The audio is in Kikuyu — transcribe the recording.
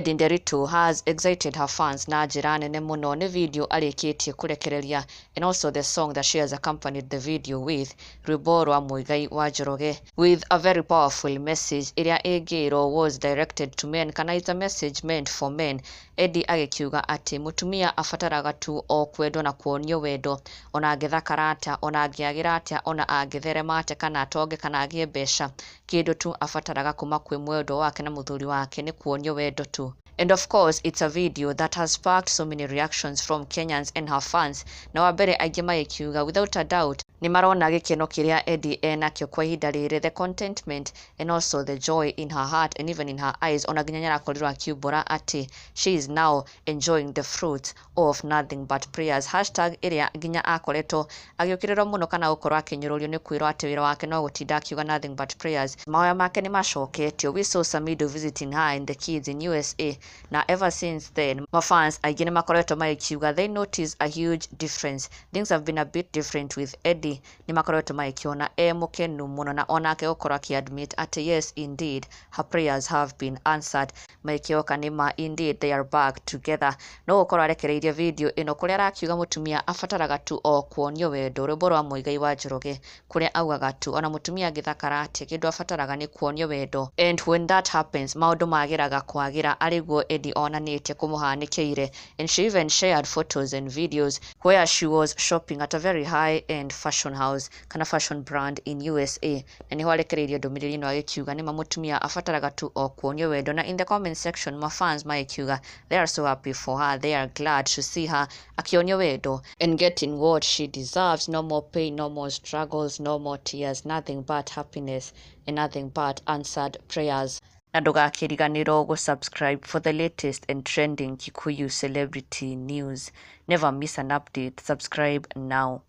Edday Nderitu has excited her fans na njĩra nene mũno nĩ video arĩkĩtie kũrekereria and also the song that she has accompanied the video with, rwĩmbo rwa Muigai wa Njoroge, with a very powerful message ĩrĩa ĩngĩrwo was directed to men, kana it's a message meant for men. Edday agĩkiuga atĩ mũtumia abataraga tu o kwendwo na kuonio wendo, ona angĩthakara atĩa, ona angĩagĩra atĩa, ona angĩtherema atĩa, kana atonge kana agĩe mbeca, kĩndũ tu abataraga kuma kwĩ mwendwa wake na mũthuri wake nĩ kuonio wendo tu. And of course, it's a video that has sparked so many reactions from Kenyans and her fans. Na wa mbere aingĩ magĩkiuga without a doubt nĩ marona gĩkeno kĩrĩa Edday enakĩo kwa ihinda rĩrĩ, the contentment and also the joy in her heart and even in her eyes. Ona nginya nĩarakorirwo akiumbũra atĩ she is now enjoying the fruits of nothing but prayers. Hashtag ĩrĩa nginya akoretwo agĩũkĩrĩrwo mũno kana gũkorwo akĩnyũrũrio nĩ kwĩrwo atĩ wĩra wake no gũtinda akiuga nothing but prayers. Mahoya make nĩ macoketio. We saw Samidoh visiting her and the kids in USA, na ever since then mafans aingĩ nĩ makoretwo magĩkiuga they notice a huge difference. Things have been a bit different with Edday. Nĩ makoretwo magĩkĩona e mũkenu mũno na onake gũkorwo akĩ-admit atĩ yes, indeed, her prayers have been answered. Magĩkĩoka nĩ ma indeed they are back together. No gũkorwo arekereirie video ĩno kũrĩa arakiuga mũtumia abataraga tu o kuonio wendo, rwĩmbo rwa Muigai wa Njoroge, kũrĩa augaga tu ona mũtumia angĩthakara atĩa, kĩndũ abataraga nĩ kuonio wendo, and when that happens, maũndũ magĩraga kwagĩra. Arĩguo Edday onanĩtie kũmũhanĩkĩire, and she even shared photos and videos where she was shopping at a very high end fashion house kana fashion brand in USA, na nĩho arekereirie ndũmĩrĩri ĩno agĩkiuga nĩma mũtumia abataraga tu o kuonio wendo. Na in the comment section, mafans magĩkiuga they are so happy for her, they are glad to see her akĩonio wendo and getting what she deserves. No more pain, no more struggles, no more tears, nothing but happiness and nothing but answered prayers. Na ndũgakĩriganĩrwo gũ-subscribe for the latest and trending Kikuyu celebrity news. Never miss an update. Subscribe now.